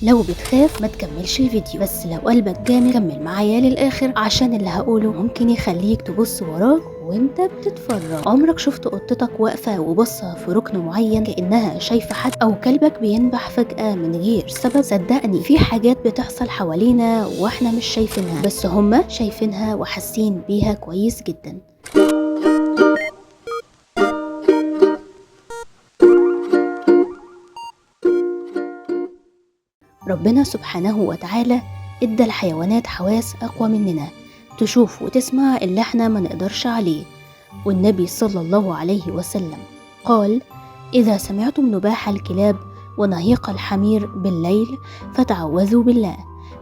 لو بتخاف ما تكملش الفيديو، بس لو قلبك جامد كمل معايا للآخر، عشان اللي هقوله ممكن يخليك تبص وراك وانت بتتفرج. عمرك شفت قطتك واقفة وبصة في ركن معين كأنها شايفة حد، أو كلبك بينبح فجأة من غير سبب؟ صدقني في حاجات بتحصل حوالينا واحنا مش شايفينها، بس هما شايفينها وحاسين بيها كويس جدا. ربنا سبحانه وتعالى ادى الحيوانات حواس أقوى مننا، تشوف وتسمع اللي احنا ما نقدرش عليه. والنبي صلى الله عليه وسلم قال: إذا سمعتم نباح الكلاب ونهيق الحمير بالليل فتعوذوا بالله،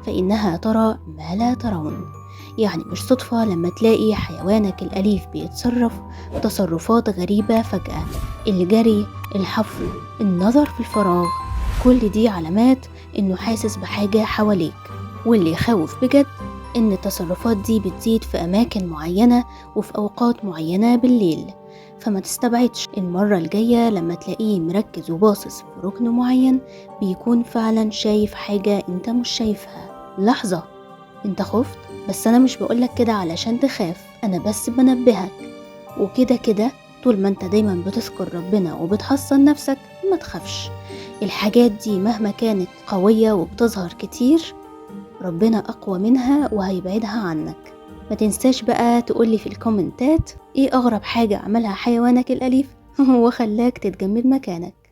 فإنها ترى ما لا ترون. يعني مش صدفة لما تلاقي حيوانك الأليف بيتصرف تصرفات غريبة فجأة، الجري، الحفر، النظر في الفراغ، كل دي علامات إنه حاسس بحاجة حواليك. واللي يخوف بجد إن التصرفات دي بتزيد في أماكن معينة وفي أوقات معينة بالليل، فما تستبعدش المرة الجاية لما تلاقيه مركز وباصص في ركن معين بيكون فعلا شايف حاجة انت مش شايفها. لحظة، انت خفت؟ بس أنا مش بقولك كده علشان تخاف، أنا بس بنبهك. وكده كده طول ما انت دايما بتذكر ربنا وبتحصن نفسك ما تخافش. الحاجات دي مهما كانت قوية وبتظهر كتير، ربنا أقوى منها وهيبعدها عنك. ما تنساش بقى تقولي في الكومنتات ايه أغرب حاجة عملها حيوانك الأليف وخلاك تتجمد مكانك.